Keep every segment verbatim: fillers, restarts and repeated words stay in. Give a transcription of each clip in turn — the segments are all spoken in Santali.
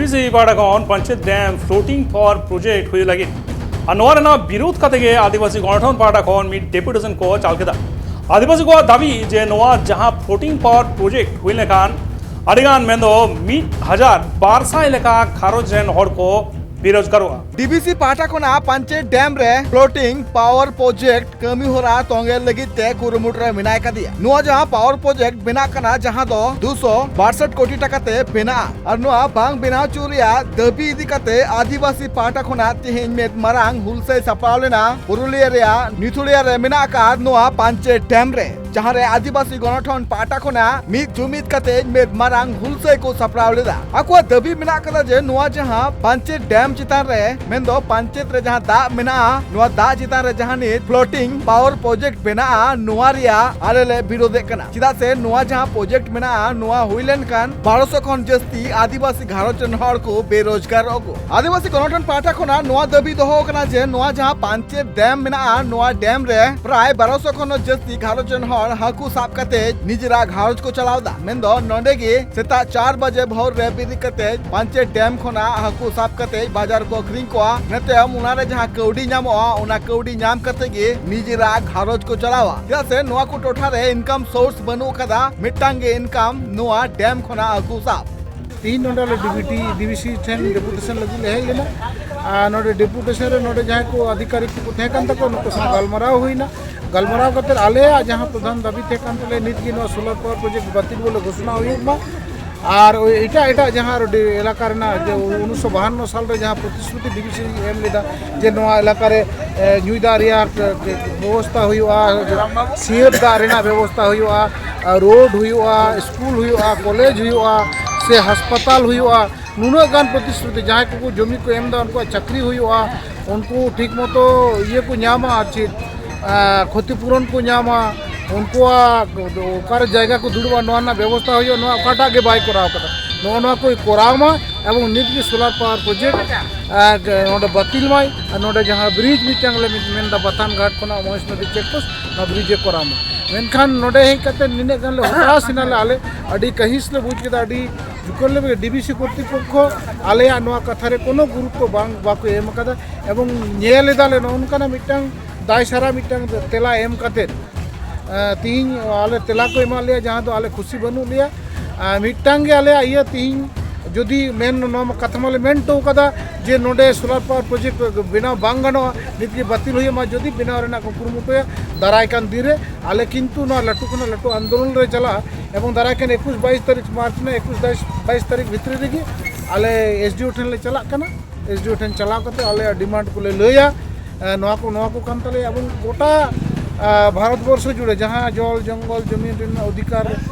ᱰᱤᱵᱷᱤᱥᱤ ᱯᱟᱦᱴᱟ ᱠᱷᱚᱱ Panchet dam floating power project ᱦᱩᱭ ᱞᱟᱹᱜᱤᱫ ᱟᱨ ᱱᱚᱣᱟ ᱨᱮᱱᱟᱜ ᱵᱤᱨᱳᱫᱷ ᱠᱟᱛᱮ ᱜᱮ ᱟᱹᱫᱤᱵᱟᱹᱥᱤ ᱜᱚᱱᱚᱴᱷᱚᱱ ᱯᱟᱦᱴᱟ ᱠᱷᱚᱱ ᱢᱤᱫ ᱰᱮᱯᱩᱴᱮᱥᱚᱱ ᱠᱚ ᱪᱟᱞ ᱠᱮᱫᱟ᱾ ᱟᱹᱫᱤᱵᱟᱹᱥᱤ ᱠᱚᱣᱟᱜ ᱫᱟᱹᱵᱤ ᱡᱮ ᱱᱚᱣᱟ ᱡᱟᱦᱟᱸ ᱯᱷᱞᱳᱴᱤᱝ ᱯᱟᱣᱟᱨ ᱯᱨᱚᱡᱮᱠᱴ ᱦᱩᱭ ᱞᱮᱱᱠᱷᱟᱱ ᱟᱹᱰᱤᱜᱟᱱ ᱢᱮᱱᱫᱚ ᱢᱤᱫ ᱦᱟᱡᱟᱨ ᱵᱟᱨ ᱥᱟᱭ ᱞᱮᱠᱟ ᱜᱷᱟᱨᱚᱸᱡᱽ ᱨᱮᱱ ᱦᱚᱲ ᱠᱚ ᱵᱮᱨᱳᱡᱽᱜᱟᱨᱚᱜᱼᱟ᱾ ᱰᱤᱵᱷᱤᱥᱤ ᱯᱟᱦᱴᱟ ᱠᱷᱚᱱᱟᱜ ᱯᱟᱧᱪᱮᱛ ᱰᱮᱢ ᱨᱮ ᱯᱷᱞᱳᱴᱤᱝ ᱯᱟᱣᱟᱨ ᱯᱨᱚᱡᱮᱠᱴ ᱠᱟᱹᱢᱤ ᱦᱚᱨᱟ ᱛᱚᱸᱜᱮ ᱞᱟᱹᱜᱤᱫ ᱛᱮ ᱠᱩᱨᱩᱢᱩᱴᱩ ᱨᱮ ᱢᱮᱱᱟᱭ ᱠᱟᱫᱮᱭᱟ᱾ ᱱᱚᱣᱟ ᱡᱟᱦᱟᱸ ᱯᱟᱣᱟᱨ ᱯᱨᱚᱡᱮᱠᱴ ᱵᱮᱱᱟᱜ ᱠᱟᱱᱟ, ᱡᱟᱦᱟᱸ ᱫᱚ ᱫᱩᱥᱚ ᱵᱟᱥᱴ ᱠᱳᱴᱤ ᱴᱟᱠᱟ ᱛᱮ ᱵᱮᱱᱟᱜᱼᱟ, ᱟᱨ ᱱᱚᱣᱟ ᱵᱟᱝ ᱵᱮᱱᱟᱣ ᱦᱚᱪᱚ ᱨᱮᱭᱟᱜ ᱫᱟᱹᱵᱤ ᱤᱫᱤ ᱠᱟᱛᱮ ᱟᱹᱫᱤᱵᱟᱹᱥᱤ ᱯᱟᱦᱴᱟ ᱠᱷᱚᱱᱟᱜ ᱛᱮᱦᱮᱧ ᱢᱮᱫ ᱢᱟᱨᱟᱝ ᱦᱩᱞᱥᱟᱹᱭ ᱥᱟᱯᱲᱟᱣ ᱞᱮᱱᱟ ᱯᱩᱨᱩᱞᱤᱭᱟᱹ ᱨᱮᱭᱟᱜ ᱱᱤᱛᱷᱩᱲᱤᱭᱟ ᱨᱮ ᱢᱮᱱᱟᱜ ᱟᱠᱟᱫ ᱱᱚᱣᱟ ᱯᱟᱧᱪᱮᱛ ᱰᱮᱢ ᱨᱮ, ᱡᱟᱦᱟᱸ ᱨᱮ ᱟᱹᱫᱤᱵᱟᱹᱥᱤ ᱜᱚᱱᱚᱴᱷᱚᱱ ᱯᱟᱦᱴᱟ ᱠᱷᱚᱱᱟᱜ ᱢᱤᱫ ᱡᱩᱢᱤᱫ ᱠᱟᱛᱮ ᱢᱮᱫ ᱢᱟᱨᱟᱝ ᱦᱩᱞᱥᱟᱹᱭ ᱠᱚ ᱥᱟᱯᱲᱟᱣ ᱞᱮᱫᱟ᱾ ᱟᱠᱚᱣᱟᱜ ᱫᱟᱹᱵᱤ ᱢᱮᱱᱟᱜ ᱠᱟᱫᱟ ᱡᱮ ᱱᱚᱣᱟ ᱡᱟᱦᱟᱸ ᱯᱟᱧᱪᱮᱛ ᱰᱮᱢ ᱪᱮᱛᱟᱱ ᱨᱮ, ᱢᱮᱱᱫᱚ ᱯᱟᱧᱪᱮᱛ ᱨᱮ ᱡᱟᱦᱟᱸ ᱫᱟᱜ ᱢᱮᱱᱟᱜᱼᱟ, ᱱᱚᱣᱟ ᱫᱟᱜ ᱪᱮᱛᱟᱱ ᱨᱮ ᱡᱟᱦᱟᱸ ᱱᱤᱛ ᱯᱷᱞᱳᱴᱤᱝ ᱯᱟᱣᱟᱨ ᱯᱨᱚᱡᱮᱠᱴ ᱵᱮᱱᱟᱜᱼᱟ, ᱱᱚᱣᱟ ᱨᱮᱭᱟᱜ ᱟᱞᱮ ᱞᱮ ᱵᱤᱨᱳᱫᱷᱮᱫ ᱠᱟᱱᱟ᱾ ᱪᱮᱫᱟᱜ ᱥᱮ ᱱᱚᱣᱟ ᱡᱟᱦᱟᱸ ᱯᱨᱚᱡᱮᱠᱴ ᱢᱮᱱᱟᱜᱼᱟ, ᱱᱚᱣᱟ ᱦᱩᱭ ᱞᱮᱱᱠᱷᱟᱱ ᱵᱟᱨᱚᱥᱚ ᱠᱷᱚᱱ ᱡᱟᱹᱥᱛᱤ ᱟᱹᱫᱤᱵᱟᱹᱥᱤ ᱜᱷᱟᱨᱚᱸᱡᱽ ᱨᱮᱱ ᱦᱚᱲ ᱠᱚ ᱵᱮᱨᱳᱡᱽᱜᱟᱨᱚᱜ ᱠᱚ᱾ ᱟᱹᱫᱤᱵᱟᱹᱥᱤ ᱜᱚᱱᱚᱴᱷᱚᱱ ᱯᱟᱦᱴᱟ ᱠᱷᱚᱱᱟᱜ ᱱᱚᱣᱟ ᱫᱟᱹᱵᱤ ᱫᱚᱦᱚ ᱠᱟᱱᱟ ᱡᱮ ᱱᱚᱣᱟ ᱡᱟᱦᱟᱸ ᱯᱟᱧᱪᱮᱛ ᱰᱮᱢ ᱢᱮᱱᱟᱜᱼᱟ, ᱱᱚᱣᱟ ᱰᱮᱢ ᱨᱮ ᱯᱨᱟᱭ ᱵᱟᱨᱚᱥᱚ ᱠᱷᱚᱱ ᱦᱚᱸ ᱡᱟᱹᱥᱛᱤ ᱜᱷᱟᱨᱚᱸᱡᱽ ᱨᱮᱱ ᱦᱚᱲ ᱦᱟᱹᱠᱩ ᱥᱟᱵ ᱠᱟᱛᱮ ᱱᱤᱡᱮᱨᱟᱜ ᱜᱷᱟᱨᱚᱸᱡᱽ ᱠᱚ ᱪᱟᱞᱟᱣ ᱮᱫᱟ᱾ ᱢᱮᱱᱫᱚ ᱱᱚᱸᱰᱮ ᱜᱮ ᱥᱮᱛᱟᱜ ᱪᱟᱨ ᱵᱟᱡᱮ ᱵᱷᱳᱨ ᱨᱮ ᱵᱮᱨᱮᱫ ᱠᱟᱛᱮ ᱯᱟᱧᱪᱮᱛ ᱰᱮᱢ ᱠᱷᱚᱱᱟᱜ ᱦᱟᱹᱠᱩ ᱥᱟᱵ ᱠᱟᱛᱮ ᱵᱟᱡᱟᱨ ᱠᱚ ᱟᱹᱠᱷᱨᱤᱧ ᱠᱚᱣᱟ᱾ ᱤᱱᱟᱹ ᱛᱟᱭᱚᱢ ᱚᱱᱟ ᱨᱮ ᱡᱟᱦᱟᱸ ᱠᱟᱹᱣᱰᱤ ᱧᱟᱢᱚᱜᱼᱟ, ᱚᱱᱟ ᱠᱟᱹᱣᱰᱤ ᱧᱟᱢ ᱠᱟᱛᱮ ᱜᱮ ᱱᱤᱡᱮᱨᱟᱜ ᱜᱷᱟᱨᱚᱸᱡᱽ ᱠᱚ ᱪᱟᱞᱟᱣᱟ, ᱪᱮᱫᱟᱜ ᱥᱮ ᱱᱚᱣᱟ ᱠᱚ ᱴᱚᱴᱷᱟ ᱨᱮ ᱤᱱᱠᱟᱢ ᱥᱳᱨᱥ ᱵᱟᱹᱱᱩᱜ ᱟᱠᱟᱫᱟ, ᱢᱤᱫᱴᱟᱝ ᱜᱮ ᱤᱱᱠᱟᱢ ᱱᱚᱣᱟ ᱰᱮᱢ ᱠᱷᱚᱱᱟᱜ ᱦᱟᱹᱠᱩ ᱥᱟᱵ᱾ ᱛᱤᱦᱤᱧ ᱱᱚᱰᱮ ᱟᱞᱮ ᱰᱤᱵᱷᱤᱥᱤ ᱴᱷᱮᱱ ᱰᱮᱯᱩᱴᱮᱥᱚᱱ ᱞᱟᱹᱜᱤᱫ ᱞᱮ ᱦᱮᱡ ᱞᱮᱱᱟ᱾ ᱟᱨ ᱱᱚᱰᱮ ᱰᱮᱯᱩᱴᱮᱥᱚᱱ ᱨᱮ ᱱᱚᱰᱮ ᱡᱟᱦᱟᱸᱭ ᱠᱚ ᱟᱫᱷᱤᱠᱟᱨᱤᱠ ᱠᱚ ᱛᱟᱦᱮᱸ ᱠᱟᱱ ᱛᱟᱠᱚᱣᱟ, ᱱᱩᱠᱩ ᱥᱟᱶ ᱜᱟᱞᱢᱟᱨᱟᱣ ᱦᱩᱭᱱᱟ᱾ ᱜᱟᱞᱢᱟᱨᱟᱣ ᱠᱟᱛᱮ ᱟᱞᱮᱭᱟᱜ ᱡᱟᱦᱟᱸ ᱯᱨᱚᱫᱷᱟᱱ ᱫᱟᱹᱵᱤ ᱛᱟᱦᱮᱸ ᱠᱟᱱ ᱛᱟᱞᱮᱭᱟ, ᱱᱤᱛ ᱜᱮ ᱱᱚᱣᱟ ᱥᱳᱞᱟᱨ ᱯᱟᱣᱟᱨ ᱯᱨᱚᱡᱮᱠᱴ ᱵᱟᱹᱛᱤᱞ ᱵᱚᱞᱮ ᱜᱷᱳᱥᱚᱱᱟ ᱦᱩᱭᱩᱜ ᱢᱟ᱾ ᱟᱨ ᱳᱭ ᱮᱴᱟᱜ ᱮᱴᱟᱜ ᱡᱟᱦᱟᱸ ᱨᱳᱰ ᱮᱞᱟᱠᱟ ᱨᱮᱱᱟᱜ ᱡᱮ ᱩᱱᱤᱥᱥᱚ ᱵᱟᱦᱟᱱᱱᱚ ᱥᱟᱞ ᱨᱮ ᱡᱟᱦᱟᱸ ᱯᱨᱚᱛᱤᱥᱨᱩᱛᱤ ᱰᱤᱵᱷᱤᱥᱤ ᱮᱢ ᱞᱮᱫᱟ, ᱡᱮ ᱱᱚᱣᱟ ᱮᱞᱟᱠᱟ ᱨᱮ, ᱮ, ᱧᱩᱭ ᱫᱟᱜ ᱨᱮᱭᱟᱜ, ᱮ, ᱵᱮᱵᱚᱥᱛᱷᱟ ᱦᱩᱭᱩᱜᱼᱟ, ᱥᱤᱭᱟᱹᱛ ᱫᱟᱜ ᱨᱮᱱᱟᱜ ᱵᱮᱵᱚᱥᱛᱷᱟ ᱦᱩᱭᱩᱜᱼᱟ, ᱟᱨ ᱨᱳᱰ ᱦᱩᱭᱩᱜᱼᱟ, ᱥᱠᱩᱞ ᱦᱩᱭᱩᱜᱼᱟ, ᱠᱚᱞᱮᱡᱽ ᱦᱩᱭᱩᱜᱼᱟ, ᱥᱮ ᱦᱟᱥᱯᱟᱛᱟᱞ ᱦᱩᱭᱩᱜᱼᱟ, ᱱᱩᱱᱟᱹᱜ ᱜᱟᱱ ᱯᱨᱚᱛᱤᱥᱨᱩᱛᱤ, ᱡᱟᱦᱟᱸᱭ ᱠᱚᱠᱚ ᱡᱚᱢᱤ ᱠᱚ ᱮᱢ ᱮᱫᱟ, ᱩᱱᱠᱩᱣᱟᱜ ᱪᱟᱹᱠᱨᱤ ᱦᱩᱭᱩᱜᱼᱟ, ᱩᱱᱠᱩ ᱴᱷᱤᱠ ᱢᱚᱛᱚ ᱤᱭᱟᱹ ᱠᱚ ᱧᱟᱢᱟ, ᱟᱨ ᱪᱮᱫ, ᱮ, ᱠᱷᱚᱛᱤ ᱯᱩᱨᱚᱱ ᱠᱚ ᱧᱟᱢᱟ, ᱩᱱᱠᱩᱣᱟᱜ ᱚᱠᱟᱨᱮ ᱡᱟᱭᱜᱟ ᱠᱚ ᱫᱩᱲᱩᱵᱼᱟ, ᱱᱚᱣᱟ ᱨᱮᱱᱟᱜ ᱵᱮᱵᱚᱥᱛᱷᱟ ᱦᱩᱭᱩᱜᱼᱟ, ᱱᱚᱣᱟ ᱚᱠᱟᱴᱟᱜ ᱜᱮ ᱵᱟᱭ ᱠᱚᱨᱟᱣ ᱠᱟᱫᱟ᱾ ᱱᱚᱜᱼᱚ ᱱᱚᱣᱟ ᱠᱚᱭ ᱠᱚᱨᱟᱣ ᱢᱟ ᱮᱵᱚᱝ ᱱᱤᱛ ᱜᱮ ᱥᱳᱞᱟᱨ ᱯᱟᱣᱟᱨ ᱯᱨᱚᱡᱮᱠᱴ, ᱮ, ᱱᱚᱰᱮ ᱵᱟᱹᱛᱤᱞ ᱢᱟᱭ᱾ ᱟᱨ ᱱᱚᱰᱮ ᱡᱟᱦᱟᱸ ᱵᱨᱤᱡᱽ ᱢᱤᱫᱴᱟᱝ ᱞᱮ ᱢᱮᱱᱫᱟ ᱵᱟᱛᱟᱱ ᱜᱷᱟᱴ ᱠᱷᱚᱱᱟᱜ ᱢᱚᱦᱮᱥ ᱱᱚᱫᱤ ᱪᱮᱠᱯᱳᱥᱴ, ᱱᱚᱣᱟ ᱵᱨᱤᱡᱽ ᱮ ᱠᱚᱨᱟᱣ ᱢᱟ᱾ ᱢᱮᱱᱠᱷᱟᱱ ᱱᱚᱰᱮ ᱦᱮᱡ ᱠᱟᱛᱮ ᱱᱤᱱᱟᱹᱜ ᱜᱟᱱ ᱞᱮ ᱦᱚᱛᱟᱥ ᱮᱱᱟᱞᱮ, ᱟᱞᱮ ᱟᱹᱰᱤ ᱠᱟᱹᱦᱤᱥ ᱞᱮ ᱵᱩᱡᱽ ᱠᱮᱫᱟ, ᱟᱹᱰᱤ ᱰᱤᱵᱤᱥᱤ ᱠᱚᱨᱛᱨᱤᱯᱚᱠᱠᱷᱚ ᱟᱞᱮᱭᱟᱜ ᱱᱚᱣᱟ ᱠᱟᱛᱷᱟ ᱨᱮ ᱠᱳᱱᱳ ᱜᱩᱨᱩᱛᱛᱚ ᱵᱟᱝ, ᱵᱟᱠᱚ ᱮᱢ ᱟᱠᱟᱫᱟ᱾ ᱮᱵᱚᱝ ᱧᱮᱞ ᱮᱫᱟᱞᱮ ᱱᱚᱜᱼᱚ ᱱᱚᱝᱠᱟᱱᱟᱜ ᱢᱤᱫᱴᱟᱝ ᱫᱟᱭ ᱥᱟᱨᱟ ᱢᱤᱫᱴᱟᱝ ᱛᱮᱞᱟ ᱮᱢ ᱠᱟᱛᱮᱫ, ᱮᱸ, ᱛᱤᱦᱤᱧ ᱟᱞᱮ ᱛᱮᱞᱟ ᱠᱚ ᱮᱢᱟᱜ ᱞᱮᱭᱟ, ᱡᱟᱦᱟᱸ ᱫᱚ ᱟᱞᱮ ᱠᱷᱩᱥᱤ ᱵᱟᱹᱱᱩᱜ ᱞᱮᱭᱟ᱾ ᱟᱨ ᱢᱤᱫᱴᱟᱝ ᱜᱮ ᱟᱞᱮᱭᱟᱜ ᱤᱭᱟᱹ, ᱛᱤᱦᱤᱧ ᱡᱩᱫᱤ ᱢᱮᱱ, ᱱᱚᱣᱟ ᱢᱟ ᱠᱟᱛᱷᱟ ᱢᱟᱞᱮ ᱢᱮᱱ ᱦᱚᱴᱚ ᱠᱟᱫᱟ ᱡᱮ ᱱᱚᱰᱮ solar power project ᱵᱮᱱᱟᱣ ᱵᱟᱝ ᱜᱟᱱᱚᱜᱼᱟ, ᱱᱤᱛ ᱜᱮ ᱵᱟᱹᱛᱤᱞ ᱦᱩᱭᱩᱜ ᱢᱟ, ᱡᱩᱫᱤ ᱵᱮᱱᱟᱣ ᱨᱮᱱᱟᱜ ᱠᱚ ᱠᱩᱨᱩᱢᱩᱴᱩᱭᱟ, ᱫᱟᱨᱟᱭ ᱠᱟᱱ ᱫᱤᱱ ᱨᱮ ᱟᱞᱮ ᱠᱤᱱᱛᱩ ᱱᱚᱣᱟ ᱞᱟᱹᱴᱩ ᱠᱷᱚᱱᱟᱜ ᱞᱟᱹᱴᱩ ᱟᱱᱫᱳᱞᱚᱱ ᱨᱮ ᱪᱟᱞᱟᱜᱼᱟ᱾ ᱮᱵᱚᱝ ᱫᱟᱨᱟᱭ ᱠᱟᱱ ᱮᱠᱩᱥ ᱵᱟᱭᱤᱥ ᱛᱟᱹᱨᱤᱠᱷ, ᱢᱟᱨᱪ ᱨᱮᱱᱟᱜ ᱮᱠᱩᱥ ᱵᱟᱭᱤᱥ ᱛᱟᱹᱨᱤᱠᱷ ᱵᱷᱤᱛᱨᱤ ᱨᱮᱜᱮ ᱟᱞᱮ ᱮᱥ ᱰᱤ ᱳ ᱴᱷᱮᱱ ᱞᱮ ᱪᱟᱞᱟᱜ ᱠᱟᱱᱟ᱾ ᱮᱥ ᱰᱤ ᱳ ᱴᱷᱮᱱ ᱪᱟᱞᱟᱣ ᱠᱟᱛᱮ ᱟᱞᱮᱭᱟᱜ ᱰᱤᱢᱟᱱᱰ ᱠᱚᱞᱮ ᱞᱟᱹᱭᱟ᱾ ᱮ, ᱱᱚᱣᱟ ᱠᱚ, ᱱᱚᱣᱟ ᱠᱚ ᱠᱟᱱ ᱛᱟᱞᱮᱭᱟ᱾ ᱮᱵᱚᱝ ᱜᱚᱴᱟ, ᱟ, ᱵᱷᱟᱨᱚᱛ ᱵᱚᱨᱥᱚ ᱡᱩᱲᱮ ᱡᱟᱦᱟᱸ ᱡᱚᱞ, ᱡᱚᱝᱜᱚᱞ, ᱡᱚᱢᱤᱱ ᱨᱮᱱᱟᱜ ᱚᱫᱷᱤᱠᱟᱨ,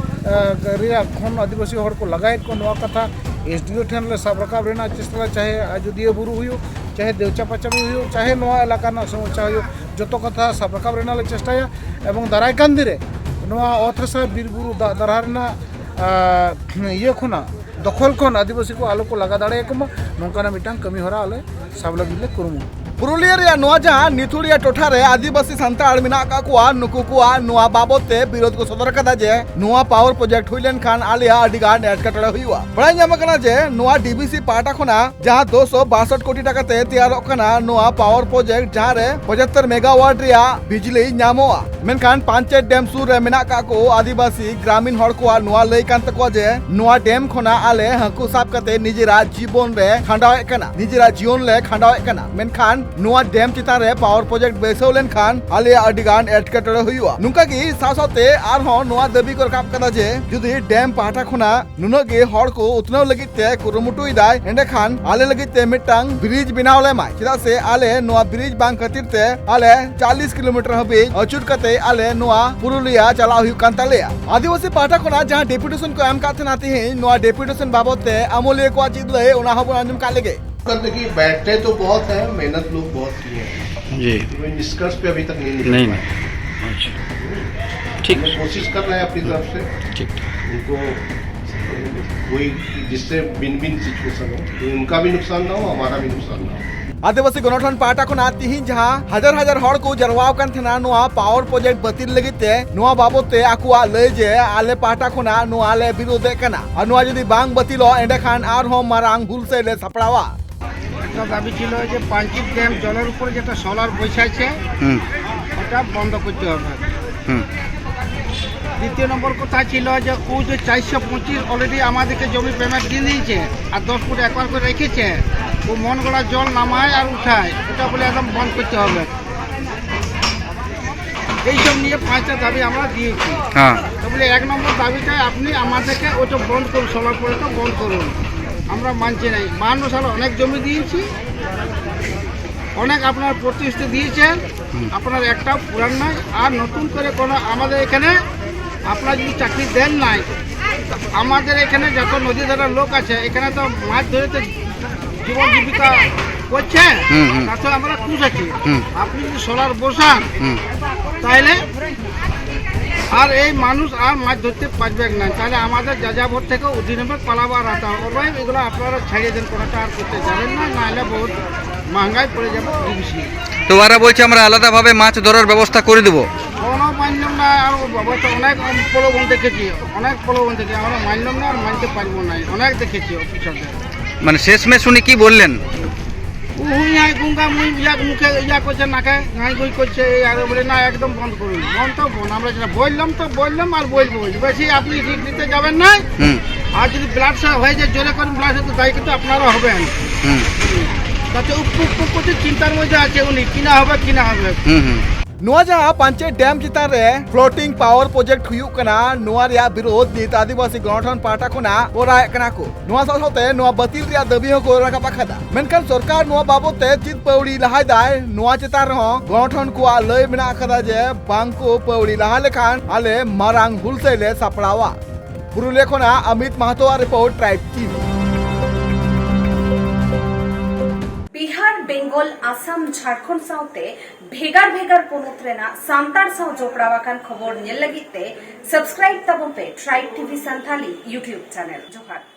ᱟ, ᱨᱮᱭᱟᱜ ᱠᱷᱚᱱ ᱟᱹᱫᱤᱵᱟᱹᱥᱤ ᱦᱚᱲ ᱠᱚ ᱞᱟᱜᱟᱭᱮᱫ ᱠᱚᱣᱟ, ᱱᱚᱣᱟ ᱠᱟᱛᱷᱟ ᱮᱥ ᱰᱤ ᱳ ᱴᱷᱮᱱ ᱞᱮ ᱥᱟᱵ ᱨᱟᱠᱟᱵ ᱨᱮᱱᱟᱜ ᱪᱮᱥᱴᱟᱭᱟ, ᱪᱟᱦᱮ ᱟᱡᱚᱫᱤᱭᱟᱹ ᱵᱩᱨᱩ ᱦᱩᱭᱩᱜ, ᱪᱟᱦᱮ ᱫᱮᱣᱪᱟ ᱯᱟᱪᱟᱢᱤ ᱦᱩᱭᱩᱜ, ᱪᱟᱦᱮ ᱱᱚᱣᱟ ᱮᱞᱟᱠᱟ ᱨᱮᱱᱟᱜ ᱥᱚᱢᱚᱥᱥᱟ ᱦᱩᱭᱩᱜ, ᱡᱚᱛᱚ ᱠᱟᱛᱷᱟ ᱥᱟᱵ ᱨᱟᱠᱟᱵ ᱨᱮᱱᱟᱜ ᱞᱮ ᱪᱮᱥᱴᱟᱭᱟ᱾ ᱮᱵᱚᱝ ᱫᱟᱨᱟᱭ ᱠᱟᱱ ᱫᱤᱱ ᱨᱮ ᱱᱚᱣᱟ ᱚᱛ ᱦᱟᱥᱟ, ᱵᱤᱨ ᱵᱩᱨᱩ, ᱫᱟᱜ ᱫᱟᱨᱦᱟ ᱨᱮᱱᱟᱜ, ᱟ, ᱤᱭᱟᱹ ᱠᱷᱚᱱᱟᱜ, ᱫᱚᱠᱷᱚᱞ ᱠᱷᱚᱱ ᱟᱹᱫᱤᱵᱟᱹᱥᱤ ᱠᱚ ᱟᱞᱚ ᱠᱚ ᱞᱟᱜᱟ ᱫᱟᱲᱮᱭᱟᱠᱚ ᱢᱟ, ᱱᱚᱝᱠᱟᱱᱟᱜ ᱢᱤᱫᱴᱟᱝ ᱠᱟᱹᱢᱤ ᱦᱚᱨᱟ ᱟᱞᱮ ᱥᱟᱵ ᱞᱟᱹᱜᱤᱫ ᱞᱮ ᱠᱩᱨᱩᱢᱩᱴᱩ᱾ ᱯᱩᱨᱩᱞᱤᱭᱟᱹ ᱨᱮᱭᱟᱜ ᱱᱚᱣᱟ ᱡᱟᱦᱟᱸ ᱱᱤᱛᱷᱩᱲᱤᱭᱟ ᱴᱚᱴᱷᱟ ᱨᱮ ᱟᱹᱫᱤᱵᱟᱹᱥᱤ ᱥᱟᱱᱛᱟᱲ ᱢᱮᱱᱟᱜ ᱟᱠᱟᱫ ᱠᱚᱣᱟ, ᱱᱩᱠᱩ ᱠᱚᱣᱟᱜ ᱱᱚᱣᱟ ᱵᱟᱵᱚᱛ ᱛᱮ ᱵᱤᱨᱳᱫ ᱠᱚ ᱥᱚᱫᱚᱨ ᱟᱠᱟᱫᱟ ᱡᱮ ᱱᱚᱣᱟ power project ᱦᱩᱭ ᱞᱮᱱᱠᱷᱟᱱ ᱟᱞᱮᱭᱟᱜ ᱟᱹᱰᱤ ᱜᱟᱱ ᱮᱴᱠᱮᱴᱚᱬᱮ ᱦᱩᱭᱩᱜᱼᱟ᱾ ᱵᱟᱲᱟᱭ ᱧᱟᱢ ᱟᱠᱟᱱᱟ ᱡᱮ ᱱᱚᱣᱟ ᱰᱤ ᱵᱤ ᱥᱤ ᱯᱟᱦᱴᱟ ᱠᱷᱚᱱᱟᱜ ᱡᱟᱦᱟᱸ ᱫᱩᱥᱚ ᱵᱟᱥᱚᱴ ᱠᱳᱴᱤ ᱴᱟᱠᱟ ᱛᱮ ᱛᱮᱭᱟᱨᱚᱜ ᱠᱟᱱᱟ ᱱᱚᱣᱟ power project, ᱡᱟᱦᱟᱸ ᱨᱮ ᱯᱚᱸᱪᱟᱛᱛᱚᱨ megawatt ᱨᱮᱭᱟᱜ ᱵᱤᱡᱽᱞᱤ ᱧᱟᱢᱚᱜᱼᱟ, ᱢᱮᱱᱠᱷᱟᱱ ᱯᱟᱧᱪᱮᱛ ᱰᱮᱢ ᱥᱩᱨ ᱨᱮ ᱢᱮᱱᱟᱜ ᱠᱟᱜ ᱠᱚ ᱟᱹᱫᱤᱵᱟᱹᱥᱤ ᱜᱨᱟᱢᱤᱱ ᱦᱚᱲ ᱠᱚᱣᱟᱜ ᱱᱚᱣᱟ ᱞᱟᱹᱭ ᱠᱟᱱ ᱛᱟᱠᱚᱣᱟ ᱡᱮ ᱱᱚᱣᱟ ᱰᱮᱢ ᱠᱷᱚᱱᱟᱜ ᱟᱞᱮ ᱦᱟᱹᱠᱩ ᱥᱟᱵ ᱠᱟᱛᱮ ᱱᱤᱡᱮᱨᱟᱜ ᱡᱤᱵᱚᱱ ᱞᱮ ᱠᱷᱟᱸᱰᱟᱣᱮᱫ ᱠᱟᱱᱟ, ᱱᱤᱡᱮᱨᱟᱜ ᱡᱤᱭᱚᱱ ᱞᱮ ᱠᱷᱟᱸᱰᱟᱣᱮᱫ ᱠᱟᱱᱟ, ᱢᱮᱱᱠᱷᱟᱱ ᱱᱚᱣᱟ ᱰᱮᱢ ᱪᱮᱛᱟᱱ ᱨᱮ power project ᱵᱟᱹᱭᱥᱟᱹᱣ ᱞᱮᱱᱠᱷᱟᱱ ᱟᱞᱮᱭᱟᱜ ᱟᱹᱰᱤ ᱜᱟᱱ ᱮᱴᱠᱮᱴᱚᱬᱮ ᱦᱩᱭᱩᱜᱼᱟ᱾ ᱱᱚᱝᱠᱟ ᱜᱮ ᱥᱟᱶ ᱥᱟᱶᱛᱮ ᱟᱨᱦᱚᱸ ᱱᱚᱣᱟ ᱫᱟᱹᱵᱤ ᱠᱚ ᱨᱟᱠᱟᱵ ᱠᱟᱫᱟ ᱡᱮ ᱡᱩᱫᱤ ᱰᱮᱢ ᱯᱟᱦᱴᱟ ᱠᱷᱚᱱᱟᱜ ᱱᱩᱱᱟᱹᱜ ᱜᱮ ᱦᱚᱲ ᱠᱚ ᱩᱛᱱᱟᱹᱣ ᱞᱟᱹᱜᱤᱫ ᱛᱮ ᱠᱩᱨᱩᱢᱩᱴᱩᱭᱮᱫᱟᱭ, ᱮᱸᱰᱮᱠᱷᱟᱱ ᱟᱞᱮ ᱞᱟᱹᱜᱤᱫ ᱛᱮ ᱢᱤᱫᱴᱟᱝ bridge ᱵᱮᱱᱟᱣ ᱞᱮᱢᱟᱭ, ᱪᱮᱫᱟᱜ ᱥᱮ ᱟᱞᱮ ᱱᱚᱣᱟ bridge ᱵᱟᱝ ᱠᱷᱟᱹᱛᱤᱨ ᱛᱮ ᱟᱞᱮ ᱪᱟᱞᱤᱥ ᱠᱤᱞᱳᱢᱤᱴᱟᱨ ᱦᱟᱹᱵᱤᱡ ᱟᱹᱪᱩᱨ ᱠᱟᱛᱮ ᱟᱞᱮ ᱱᱚᱣᱟ ᱯᱩᱨᱩᱞᱤᱭᱟ ᱪᱟᱞᱟᱣ ᱦᱩᱭᱩᱜ ᱠᱟᱱ ᱛᱟᱞᱮᱭᱟ᱾ ᱟᱹᱫᱤᱵᱟᱹᱥᱤ ᱯᱟᱦᱴᱟ ᱠᱷᱚᱱᱟᱜ ᱡᱟᱦᱟᱸ deputation ᱠᱚ ᱮᱢ ᱠᱟᱫ ᱛᱟᱦᱮᱱᱟ, ᱛᱮᱦᱮᱧ ᱱᱚᱣᱟ deputation ᱵᱟᱵᱚᱛ ᱛᱮ ᱟᱹᱢᱟᱹᱞᱤᱭᱟᱹ ᱠᱚᱣᱟᱜ ᱪᱮᱫ ᱞᱟᱹᱭ, ᱚᱱᱟ ᱦᱚᱸᱵᱚᱱ ᱟᱸᱡᱚᱢ ᱠᱟᱜ ᱞᱮᱜᱮ᱾ कर देखिए, बैठते तो बहुत है, मेहनत लोग बहुत किए हैं। जी। लेकिन निष्कर्ष पे अभी तक नहीं निकल नहीं, पाए। नहीं। अच्छा। ठीक। हम कोशिश कर रहे हैं अपनी तरफ से। ठीक। उनको कोई, जिससे win-win situation हो, तो उनका भी नुकसान ना हो, हमारा भी नुकसान ना हो। ᱟᱹᱫᱤᱵᱟᱹᱥᱤ ᱜᱚᱱᱚᱴᱷᱚᱱ ᱯᱟᱦᱴᱟ ᱠᱷᱚᱱᱟᱜ ᱛᱤᱦᱤᱧ ᱡᱟᱦᱟᱸ ᱦᱟᱡᱟᱨ ᱦᱟᱡᱟᱨ ᱦᱚᱲ ᱠᱚ ᱡᱟᱨᱣᱟ ᱟᱠᱟᱱ ᱛᱟᱦᱮᱱᱟ ᱱᱚᱣᱟ ᱯᱟᱣᱟᱨ ᱯᱨᱚᱡᱮᱠᱴ ᱵᱟᱹᱛᱤᱞ ᱞᱟᱹᱜᱤᱫ ᱛᱮ, ᱱᱚᱣᱟ ᱵᱟᱵᱚᱛ ᱛᱮ ᱟᱠᱚᱣᱟᱜ ᱞᱟᱹᱭ ᱡᱮ ᱟᱞᱮ ᱯᱟᱦᱴᱟ ᱠᱷᱚᱱᱟᱜ ᱱᱚᱣᱟ ᱞᱮ ᱵᱤᱨᱳᱫᱷᱮᱫ ᱠᱟᱱᱟ ᱟᱨ ᱱᱚᱣᱟ ᱡᱩᱫᱤ ᱵᱟᱝ ᱵᱟᱹᱛᱤᱞᱚᱜ ᱮᱸᱰᱮᱠᱷᱟᱱ ᱟᱨᱦᱚᱸ ᱢᱟᱨᱟᱝ ᱦᱩᱞᱥᱟᱹᱭ ᱞᱮ ᱥᱟᱯᱲᱟᱣᱟ᱾ একটা দাবি ছিল যে পাঞ্চিত ড্যাম জলের উপরে যেটা সোলার বসাইছে, হুম। ওটা বন্ধ করতে হবে। হুম। দ্বিতীয় নম্বর কথা ছিল যে ও যে চারশো পঁচিশ অলরেডি আমাদেরকে জমি পেমেন্ট দিয়ে দিয়েছে, আর দশ ফুট একবার করে রেখেছে, ও মন গড়া জল নামায় আর উঠায়, ওটা বলে একদম বন্ধ করতে হবে। এইসব নিয়ে পাঁচটা দাবি আমরা দিয়েছি। হ্যাঁ। তো বলে এক নম্বর দাবিটা আপনি আমাদেরকে ওটা বন্ধ করুন, সোলার পরে তো বন্ধ করুন, আমরা মানছি নাই। বাহান্ন সালে অনেক জমি দিয়েছি, অনেক আপনার প্রতিশ্রুতি দিয়েছেন, হুম। আপনার একটাও পূরণ নাই। আর নতুন করে কোনো আমাদের এখানে আপনারা যদি চাকরি দেন নাই, তো আমাদের এখানে যত নদী ধারার লোক আছে, এখানে তো মাছ ধরে তো জীবন জীবিকা করছে, হুম, হুম। তাতে আমরা খুশ আছি। হুম। আপনি যদি সোলার বসান, হুম। তাহলে আর এই মানুষ আর মাছ ধরতে পারবে না। তাহলে আমাদের যাযাবর থেকে অধীনে পালাবার রাস্তা। ওরাই এগুলো আপনারা ছাড়িয়ে দেন, কোনোটা আর করতে যাবেন না, নাহলে বহুত মহঙ্গাই পড়ে যাবে ডিবিসি। তো ওরা বলছে আমরা আলাদাভাবে মাছ ধরার ব্যবস্থা করে দেবো। কোনো মানলাম না, আর ও বাবা তো অনেক প্রলোভন দেখেছি, অনেক প্রলোভন দেখেছি, আমরা মানলাম না আর মানতে পারবো না, অনেক দেখেছি অফিসারদের। মানে শেষমেশ উনি কি বললেন? ও হুই হাই গুঙ্গা মুই ইয়া মুখে ইয়া করছে নাকে, হাই গুই করছে, এই আর বলে না একদম বন্ধ করুন, বন্ধ তো বন্ধ, আমরা যেটা বললাম তো বললাম আর বলবো, বেশি আপনি রিস্ক নিতে যাবেন না। হুম। আর যদি ব্লাড হয়ে যায়, জোরে করে ব্লাড হতে তাই কিন্তু আপনারা হবেন। হুম। তাতে উপ উপ করতে চিন্তার মধ্যে আছে উনি, কি না হবে কি না হবে। হুম হুম। ᱱᱚᱣᱟ ᱡᱟᱦᱟᱸ ᱯᱟᱧᱪᱮᱛ ᱰᱮᱢ ᱪᱮᱛᱟᱱ ᱨᱮ ᱯᱷᱞᱳᱴᱤᱝ ᱯᱟᱣᱟᱨ ᱯᱨᱚᱡᱮᱠᱴ ᱦᱩᱭᱩᱜ ᱠᱟᱱᱟ, ᱱᱚᱣᱟ ᱨᱮᱭᱟᱜ ᱵᱤᱨᱳᱫᱷ ᱱᱤᱛ ᱟᱹᱫᱤᱵᱟᱹᱥᱤ ᱜᱚᱱᱚᱴᱷᱚᱱ ᱯᱟᱦᱴᱟ ᱠᱷᱚᱱᱟᱜ ᱠᱚᱨᱟᱣᱮᱫ ᱠᱟᱱᱟ ᱠᱚ᱾ ᱱᱚᱣᱟ ᱥᱟᱶ ᱥᱟᱶᱛᱮ ᱱᱚᱣᱟ ᱵᱟᱹᱛᱤᱞ ᱨᱮᱭᱟᱜ ᱫᱟᱹᱵᱤ ᱦᱚᱸᱠᱚ ᱨᱟᱠᱟᱵ ᱟᱠᱟᱫᱟ᱾ ᱢᱮᱱᱠᱷᱟᱱ ᱥᱚᱨᱠᱟᱨ ᱱᱚᱣᱟ ᱵᱟᱵᱚᱛ ᱛᱮ ᱪᱮᱫ ᱯᱟᱹᱣᱲᱤ ᱞᱟᱦᱟᱭ ᱫᱟᱭ, ᱱᱚᱣᱟ ᱪᱮᱛᱟᱱ ᱨᱮᱦᱚᱸ ᱜᱚᱱᱚᱴᱷᱚᱱ ᱠᱚᱣᱟᱜ ᱞᱟᱹᱭ ᱢᱮᱱᱟᱜ ᱟᱠᱟᱫᱟ ᱡᱮ ᱵᱟᱝ ᱠᱚ ᱯᱟᱹᱣᱲᱤ ᱞᱟᱦᱟ ᱞᱮᱠᱷᱟᱱ ᱟᱞᱮ ᱢᱟᱨᱟᱝ ᱦᱩᱞᱥᱟᱹᱭ ᱞᱮ ᱥᱟᱯᱲᱟᱣᱟ᱾ ᱯᱩᱨᱩᱞᱤᱭᱟᱹ ᱠᱷᱚᱱᱟᱜ ᱟᱢᱤᱛ ᱢᱟᱦᱟᱛᱚᱣᱟᱜ report, tribe TV. Bihar, Bengal, Assam, Jharkhand ᱥᱟᱶᱛᱮ ᱵᱷᱮᱜᱟᱨ ᱵᱷᱮᱜᱟᱨ ᱯᱚᱱᱚᱛ ᱨᱮᱱᱟᱜ ᱥᱟᱱᱛᱟᱲ ᱥᱟᱶ ᱡᱚᱯᱲᱟᱣ ᱟᱠᱟᱱ ᱠᱷᱚᱵᱚᱨ ᱧᱮᱞ ᱞᱟᱹᱜᱤᱫ ᱛᱮ ᱥᱟᱵᱥᱠᱨᱟᱭᱤᱵ ᱛᱟᱵᱚᱱ ᱯᱮ Tribe TV Santhali YouTube channel. ᱡᱚᱦᱟᱨ᱾